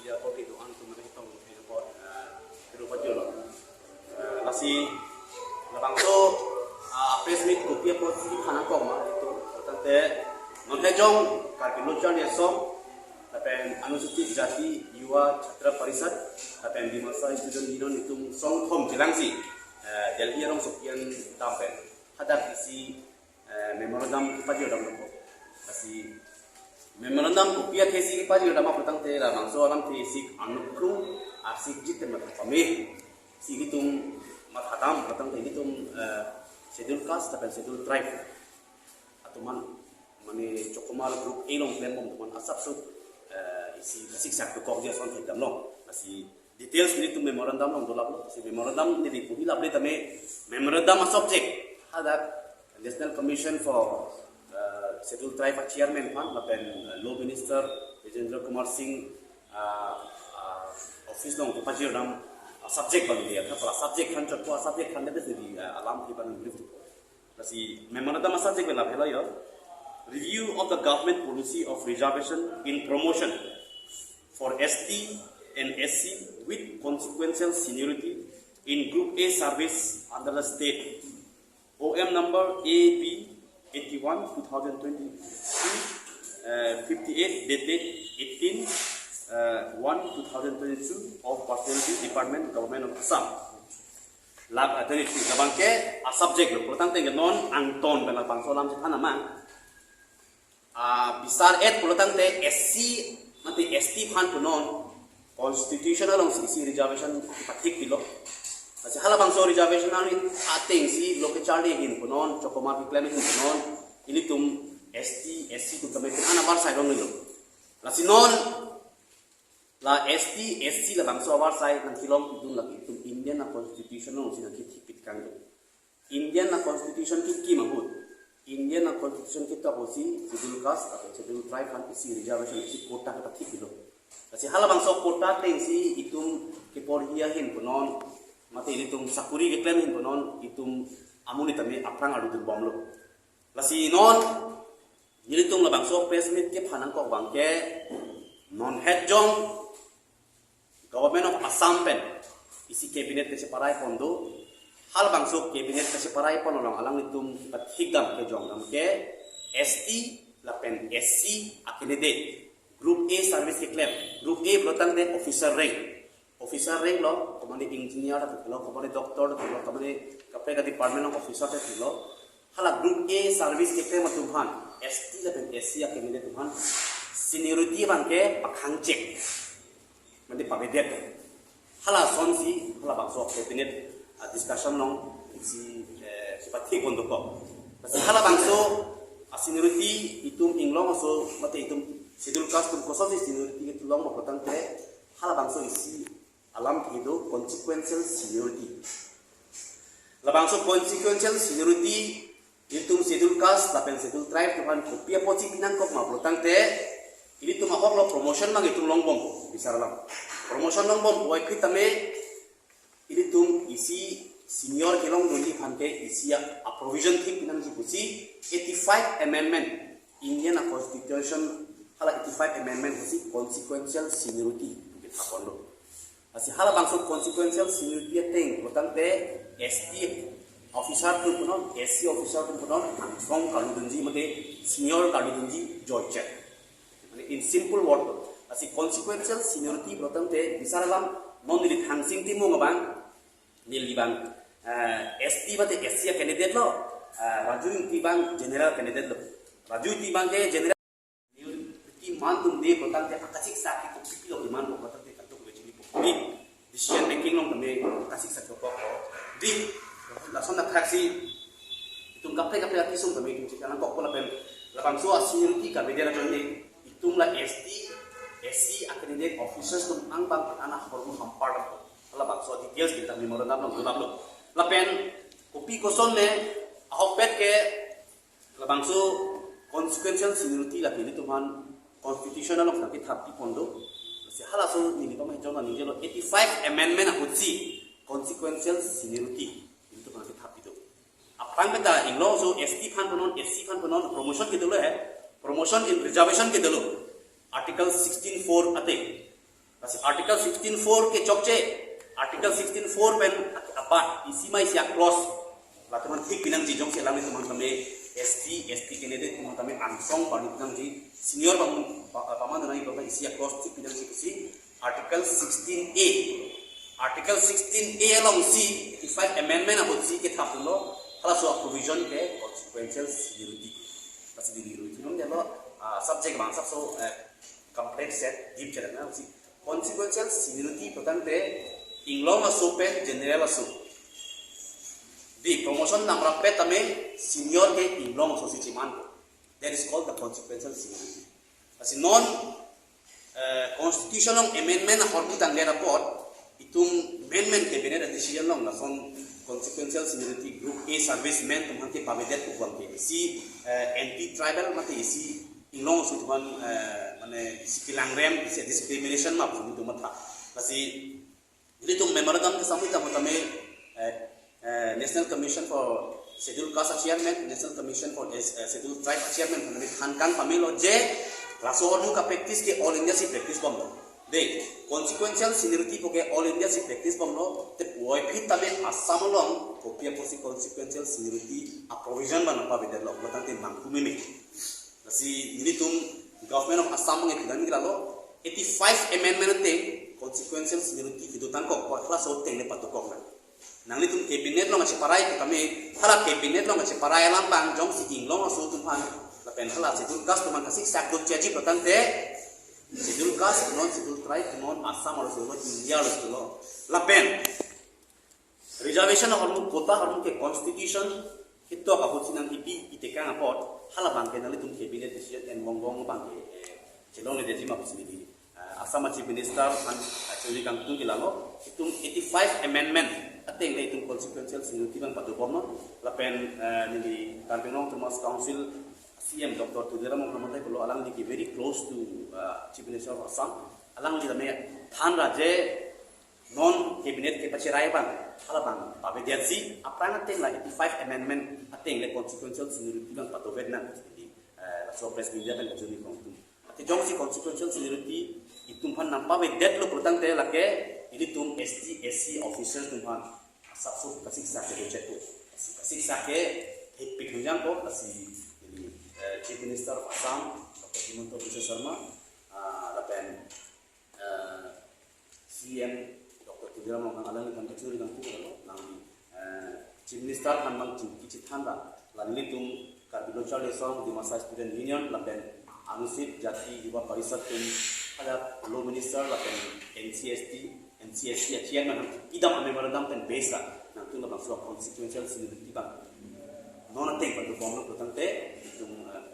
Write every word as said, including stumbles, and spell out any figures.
Dia apot kedo-an atum mane ketong, eh, kedo pajolo. Eh, lasi labangso, ah, press meet kopi apotsi phan nangkok ma itum, tangte non hejong Karbi Lo Charli Asong lapen Anusuchit Jati Yuva Chhatra Parishad lapen Dimasa Student Union itum songthom chelangsi, eh, Delhi arongsopi an dampen hadak isi, eh, memorandum kepajir dam dokok. Lasi memorandum kopi akhei si kepajir dam apot tangte labangso alamthe isi anukru arsik jit matha pame. Si itum matha dam apot tangte itum, eh, Schedule Caste lapen Schedule Tribe atum an mane Chokomar group A along klembom atum an asapso, eh, isi kasiksak dokok dia son thek damlo. Lasi details nelitum memorandum along dolaplo. Si memorandum neli puhilaple tame memorandum a-subject hadak National Commission for, uh, Schedule Tribe a-chairman aphan lapen, uh, Law Minister Bijendra Kumar Singh, uh, uh, office along kepajir dam a-subject abang dia. Kepala subject aphan chotpo, a-subject aphan debes di, uh, alamthe abang brief. Lasi memorandum a-subject pen lapu helo yo. Review of the government policy of reservation in promotion for S T and S C with consequential seniority in Group A service under the state. O M number A B eighty-one two thousand twenty-two, uh, fifty-eight, dated eighteen, uh, one two thousand twenty-two of Personality Department, Government of Assam. Lab, ah, tadi si labang ke a-subject lo, pulo tangte non angton pen labangso alam si than amang. Ah, bisar et pulo tangte S C mate S T aphan punon constitution alongsi isi reservation pathik pilo. Lasi halabangso reservation along atengsi lo kecharli ahin punon, Chokomar keklem ahin punon, ilitum S T, S C atum tame pin ana avarsai longlelo. Lasi non la S T, S C labangso avarsai nangkelong pidun lake itum Indian a-constitution alongsi nangkethik pitkang do. Indian a-constitution kekim ahut, Indian a-constitution ketok ahutsi Schedule Caste lapen Schedule Tribe aphan isi reservation isi quota kepathik pilo. Lasi halabangso quota atengsi itum keporhi ahin punon, mate ilitum sakori keklem ahin punon, itum amonit tame aphrang arjudun bomlo. Lasi non nelitum labangso press meet kephan nangkok abang ke non hejong Government of Assam pen isi cabinet kacheparai pon do. Halabangso cabinet kacheparai pon along alanglitum pathik dam kejong dam ke S T lapen S C a-candidate Group A service keklem. Group A pulo tangte officer rank. Officer rank lo, komane engineer ta lo, komane doctor ta lo, komane kaprek a-department along officer ta lo. Hala Group A service keklem atum aphan, S T lapen S C a-candidate atum aphan seniority abang ke pakhangchek. Mane pavedet. Hala asonsi, halabangso cabinet, ah, discussion along si, eh, si pathik pon dokok. Lasi halabangso a-seniority itum inglong aso mate itum Schedule Caste atum kosonsi seniority ketheklong ma pulo tangte halabangso isi alamthe do consequential seniority. Labangso consequential seniority itum Schedule Caste lapen Schedule Tribe atum aphan kopi apotsi pinangkok ma pulo tangte ilitum ahok lo promotion abang itum longbom, bisar alam. Promotion longbom puvoiphit tame ilitum isi senior kelongdunji aphan ke isi a, a-provision thik pinangji pusi eighty-five amendment, Indian a-constitution hala eighty-five amendment pusi consequential seniority kethapon do. Lasi halabangso consequential seniority ateng pulo tangte S T officer atum punon, S C officer atum punon, angsong karjudunji mate senior karjudunji joichet. Mane in simple word lo. Lasi consequential seniority pulo tangte bisar alam non neli Thangsing Timung abang, neli abang, eh, S T mate S C a-candidate lo, eh, Raju Ingti abang general candidate lo. Raju Ingti abang ke general seniority man atum de pulo tangte akasiksak ke kopilo man pulo tangte kadokave chinipo. Di decision making along tame akasiksak dokok. Di lason athaksi itum kaprek kaprek akesung tame itum chikang nangkokpo lapen labangso a-seniority kavedet ajoine itum la S T, S C a-candidate officers atum angbong ana ahormu hampar dam. Labangso details kita memorandum along dodamlo. Lapen kopi koson le ahokpet ke labangso consequential seniority lake ilitum aphan constitution along sitame thap pipon do. Lasi halaso neli pame jona ningjelo eighty-five amendment ahutsi consequential seniority ilitum aphan thap pido. Aphrang beta inglongso S T aphan punon, S C aphan punon promotion kedolo he. Promotion in reservation kedolo. Article sixteen four ateng. Article sixteen four ke chokche, Article sixteen four pen abat isi ma isi a-clause latum aphan thik pinangji, jongsi alanglitum aphan tame S T, S T candidate atum aphan tame angsong parlu pinangji, senior pam-, pa-, paman dunang ipon isi a-clause thik pinangji pusi Article sixteen A. Article sixteen A alongsi eighty-five amendment ahutsi kethaplo, halaso a-provision ke consequential seniority. Lasi di niru thunong jalo, ah, subject bang sabso, eh, complex set, deep set na si. Consequential seniority putangte inglong aso pen general aso. Di promotion namrap pet tame senior ke inglong aso si chiman. That is called the consequential seniority. Lasi non, eh, constitution along amendment ahormu tangdet apot, itum amendment cabinet decision along lason consequential seniority group A serviceman atum aphan ke pavedet pu abang ke isi, eh, anti tribal mate isi inglong aso atum aphan, eh, mane isi kelangrem, isi discrimination ma pu itum matha. Lasi nelitum memorandum kesam itum tame, eh, eh, National Commission for Scheduled Caste chairman, National Commission for, eh, Scheduled Tribe chairman tame than kang pamelo je laso ahormu ka-practice ke all India si practice bomlo. De, consequential seniority pu ke all India si practice bomlo, te puvoiphit tame Assam along kopi apotsi consequential seniority a-provision abang pavedetlo, putangte mangku meme. Lasi nelitum Government of Assam abang epidam kilalo, eighty-five amendment ateng consequential seniority kedotangkok, halaso ateng le padokok na. Nanglitum cabinet along kacheparai pu tame, hala cabinet along kacheparai alam abang jongsi inglong aso atum aphan, lapen hala scheduled caste atum aphan kasiksak dotji putangte, scheduled caste, non scheduled tribe, non Assam arlo solo, India arlo solo. Lapen reservation ahormu, quota ahormu ke constitution ketok ahutsi nangkepi itekang apot, hala abang ke nanglitum cabinet decision en wong wong abang ke, eh, chelongledetji ma pusi neli, eh, Assam Chief Minister aphan, eh, churi kangtung kilalo, itum eighty-five amendment ateng le itum consequential seniority abang padobomlo, lapen, eh, neli Karbi Anglong Autonomous Council C M Doctor Tuliram Ronghang mate pulo, alangli ke very close to, eh, Chief Minister of Assam, alangli tame thanra je non cabinet kepacherai abang, hala abang pavedetsi, aphrang ateng la eighty-five amendment ateng le consequential seniority abang padovet nang, eh, laso press media pen kachini kong tum. Ati jongsi consequential seniority itum aphan nangpavedetlo putangte lake ilitum S T, S C officers atum aphan asapso kasiksak kedo chetu. Kasiksak ke hepik nujang ko, lasi, eh, Chief Minister of Assam, Doctor Himanta Biswa Sarma, ah, lapen eh, C M Doctor Tuliram Ronghang alangli aphan kachuri kangtung lo, nang, eh, Chief Minister aphan abang chingki chethan ra, la nelitum Karbi Lo Charli Asong Dimasa Student Union lapen Anusudhit Jati Yuva Parishad atum, ada Law Minister lapen N C S T, N C S T a-chairman aphan kedam a-memorandum pen base ra, nangtum labangso consequential seniority abang non ateng padobomlo putangte, itum, eh,